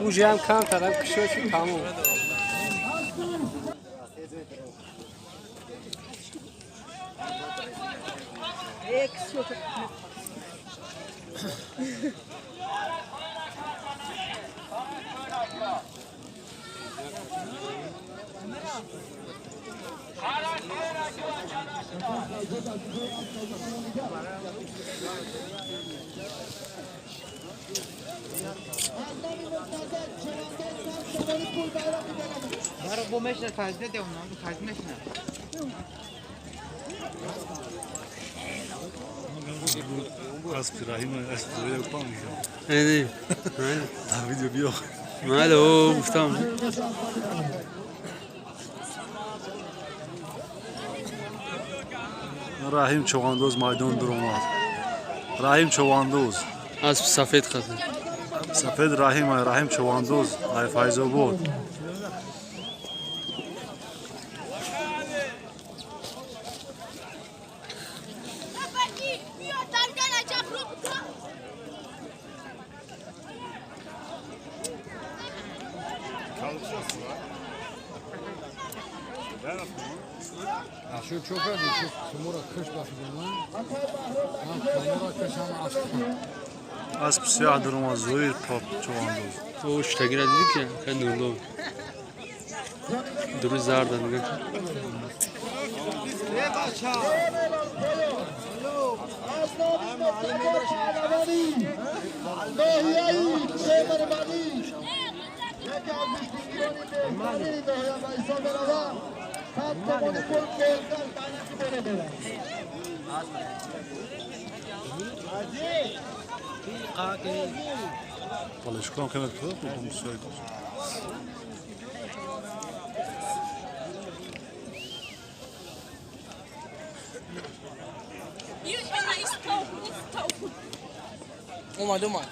Уже ҳам камтарам кишочи тамом. Асп Раҳим асп пам. Не. Дар видео биё. Майле, о, гуфтам. Раҳим Чоғандоз майдон дуромад. Раҳим Чоғандоз. Асп сафед хати. Сафед Раҳим, Раҳим Чоғандоз, ай Файзобод. Асп сиёҳ дуромад, Зоир Поп Чоғандоз. О, штагира диди ки хеле нурло. Дуруст зарда нигоҳ. Палешкам кемет куда кудум сойд. Омад, омад.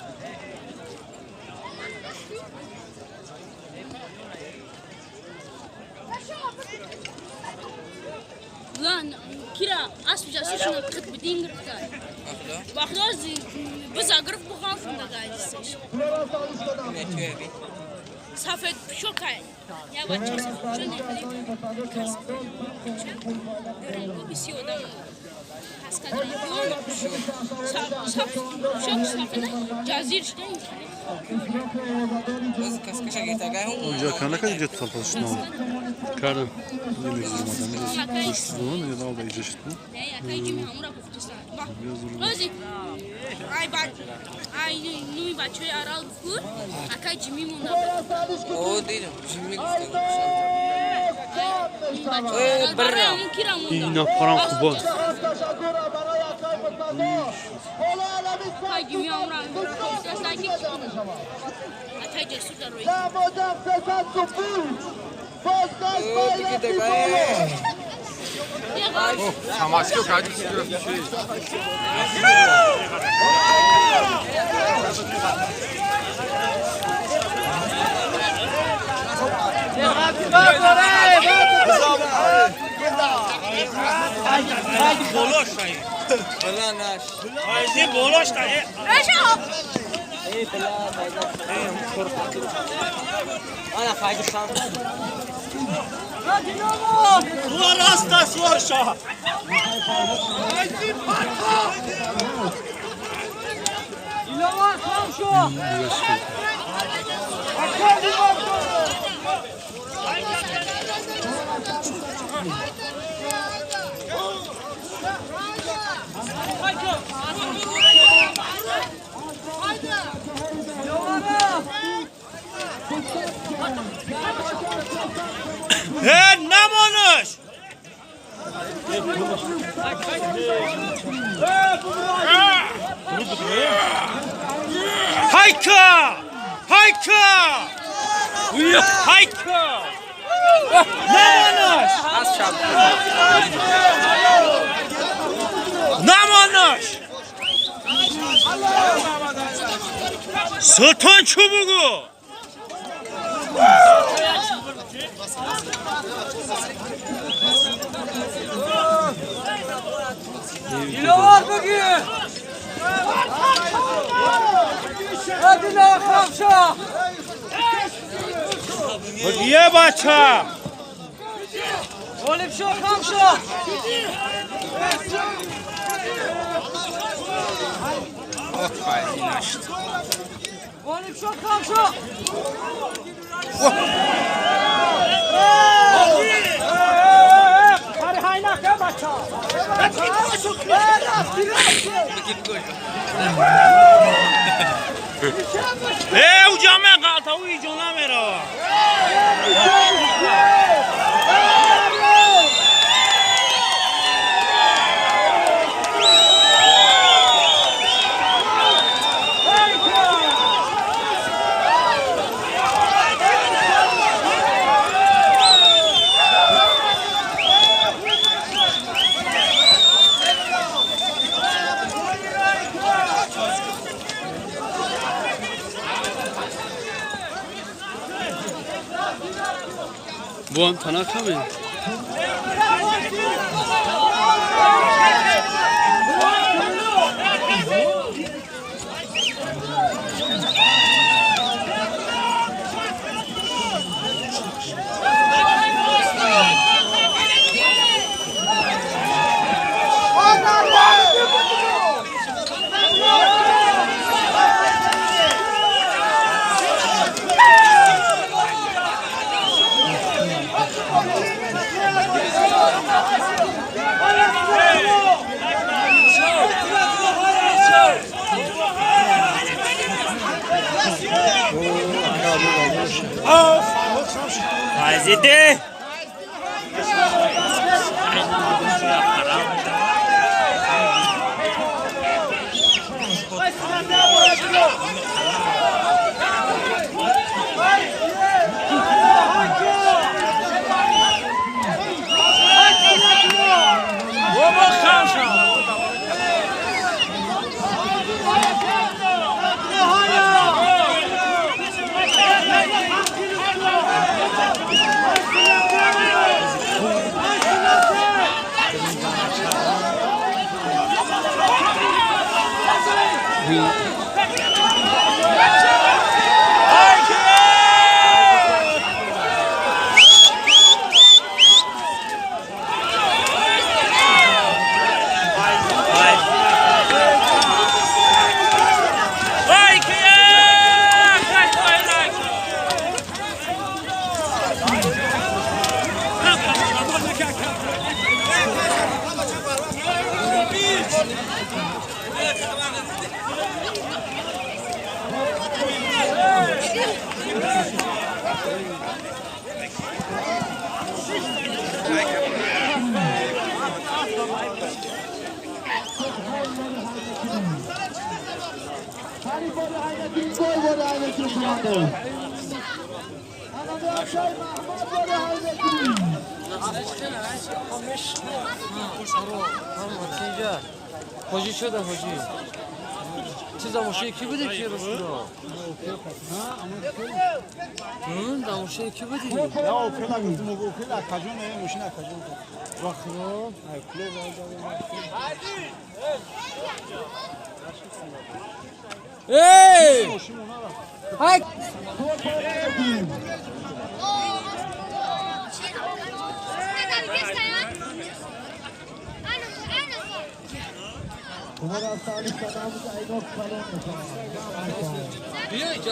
Ulan kira asp jasuşuna kıt bidin gırıfta. Baxdoz biz agırıf buğan funda gaydısış. Safet şokay. Ya bachcha safet ne хали бисёр одам каскадра шок сафед ҷазир шуда. Унҷа канака иҷа талпаз шуно. Кардам. Намегузумадам. Налда иҷа шуд. Не, якай ҷими ҳамура гуфтиса. Ози ай ба ай нуи бачаи арал бухур, акай ҷими монда. О, дидам, ҷими гуфтам. Барои ҳамун кира монда. Ина парам хуба. Акай ҷими ҳамура гуфтиса ки акай ҷасур дар рӯи. О, тики такая. Бала наш. Ана файди хам. Намонаш! Хайка! Хайка! Хайка! Намонаш! Намонаш! Султон чӯ бугӯ. Диловар бигӣ. Диловар хамша. Бигия бача. Ғолибшо хамша. Ғолибшо хамша. Э, уҷа меғалта, ӯ иҷо намерава. Бо ҳам тана каме. Файзиде. Бобо хамша. Ҳоҷӣ шуда ҳоҷӣ. Чиза мошини ки буди ки ростро? Да мошини ки буди? На опела гуфтум, опела каҷо не, мошина каҷо. Вақро. Ай клуб. Эй! Ай! بیا اینجا.